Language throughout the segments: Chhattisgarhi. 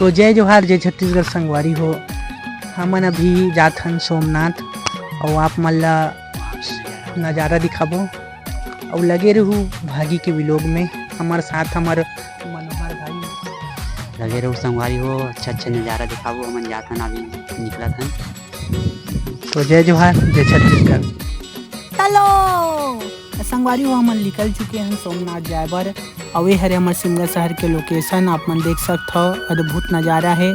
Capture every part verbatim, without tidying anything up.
तो जय जोहार, जय छत्तीसगढ़ संगवारी हो। हमन अभी जात हन सोमनाथ, अउ आप मन ला नज़ारा दिखाबो। अउ लगे रहू भागी के vlog में, हमर साथ हमर मनोहर भाई। लगे रहू संगवारी हो, अच्छा अच्छा नज़ारा दिखाबो। हमन जात हन, अभी निकलत हन। तो जय जोहार, जय छत्तीसगढ़। चलो, त संगवारी हो, हमन निकल चुके हन सोमनाथ जाए बर। अउ ए हरे हमर सिमगा शहर के location, आप मन देख सकत हव, अद्भुत नज़ारा हे।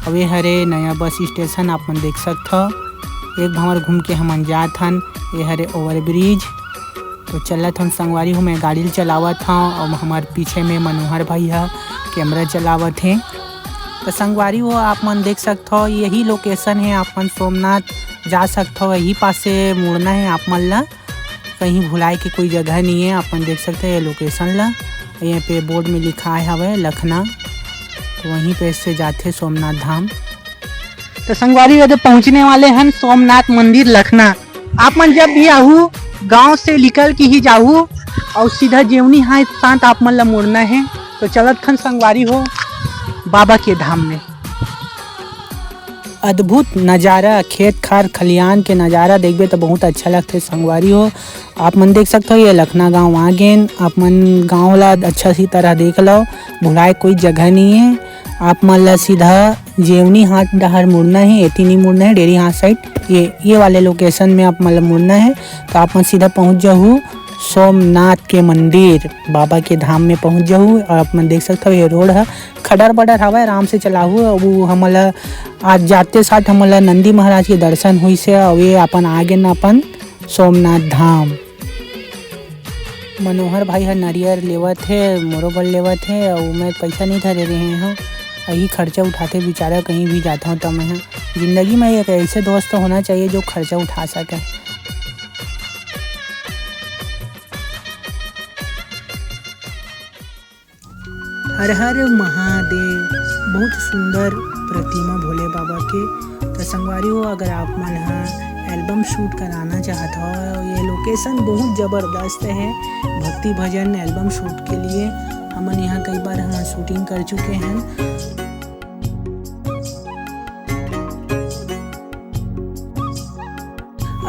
अउ ए हरे नया bus station, आप मन देख सकत हव। एक भंवर घूम के हमन जात हन। ए हरे over bridge। तो चलत हन संगवारी हो, मैं गाड़ी ल चलावत हव अउ हमर पीछे में मनोहर भाई ह camera चलावत हे। तो संगवारी हो, आप मन देख सकत हव, यही location हे, आप मन सोमनाथ जा सकत हव। यही पास से मुड़ना हे आप मन ला, कहीं भुलाए के कोई जगह नहीं है। आप मन देख सकत हव ये location ला, यहाँ पे board में लिखाए हवे लखना, तो वहीं पे से जाथे सोमनाथ धाम। तो संगवारी हो, तो पहुँचने वाले हन सोमनाथ मंदिर लखना। आप मन जब भी आहू, गांव से निकल के ही जाहू अउ सीधा जेवनी हाट साथ आप मन ला मुड़ना हे। तो चलत हन संगवारी हो बाबा के धाम में। अद्भुत नज़ारा, खेत खार खलियान के नज़ारा देखबे त बहुत अच्छा लगथे संगवारी हो। आप मन देख सकत हव, ये लखना गांव आ गेन। आप मन गांव ला अच्छा सी तरह देख लव, भुलाए कोई जगह नहीं है। आप मन ला सीधा जेवनी हाट डहर मुड़ना है, एती नहीं मुड़ना है, डेरी हाट side, ये, ये वाले location में आप मन ला मुड़ना है। तो आप मन सीधा पहुंच जाहू सोमनाथ के मंदिर, बाबा के धाम में पहुंच जाहू। अउ आप मन देख सकत हव, ये road ह खडर बडर हवय, आराम से चलाहू। अउ हमन ला आज जाते साथ हमन ला नंदी महाराज के दर्शन होइस हे, अउ ये अपन आ गेन अपन सोमनाथ धाम। मनोहर भाई ह नरियर लेवत हे, मोरो बर लेवत हे, अउ मैं पइसा नइ धरे रेहे हंव। यही खर्चा उठाथे बेचारा, कहीं भी जात हंव त मैं ह। जिंदगी में एक ऐसे दोस्त होना चाहिए जो खर्चा उठा सके। हर हर महादेव, बहुत सुंदर प्रतिमा भोले बाबा के। तो संगवारी हो, अगर आप मन ह album shoot कराना चाहत हो, ये location बहुत जबरदस्त है भक्ति भजन album shoot के लिए। हमन यहाँ कई बार हमन shooting कर चुके हैं।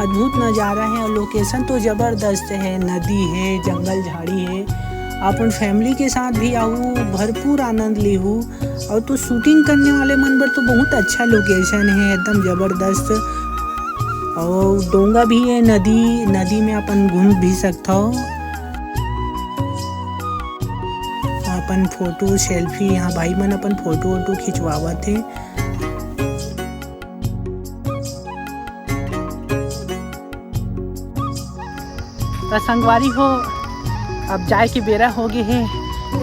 अद्भुत नज़ारा है और location तो जबरदस्त है, नदी है, जंगल झाड़ी है। अपन family के साथ भी आहू, भरपूर आनंद लेहू। और तो shooting करने वाले मन बर तो बहुत अच्छा location है, एकदम जबरदस्त। और डोंगा भी है, नदी, नदी में अपन घूम भी सकत हो। अपन photo selfie, यहाँ भाई मन अपन photo वोटो खिंचवावत हे। त संगवारी हो, अब जाए के बेरा हो गे हे।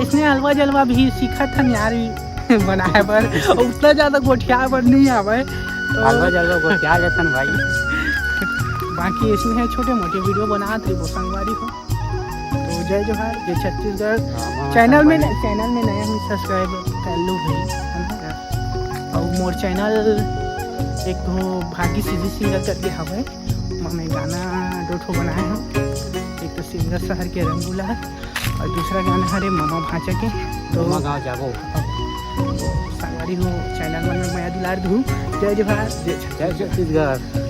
इसने हलवा जलवा भी सीखत हन यार, ई बनाए बर, उतना ज्यादा गोठियाए बर नहीं आवय। तो हलवा जलवा गोठिया लेथन भाई। बाकी इसने छोटे मोटे video बनात रहिबो संगवारी हो। तो जय जोहार, जय छत्तीसगढ़। हाँ, हाँ, channel में संगवारी। Channel में नया हूँ, subscribe कर लो भाई, है ना? और मोर channel एक तो भागी CG singer करके हवे, ओमा मैं गाना दो ठो बनाए हूँ, एक तो सिमगा शहर के रंगूला और दूसरा गाना हरे ममा भांचा के। तो ममा गाँव जाबो। संगवारी हो, channel मन में मया दुलार दू। जय जोहार, जय छत्तीसगढ़। जय छत्तीसगढ़।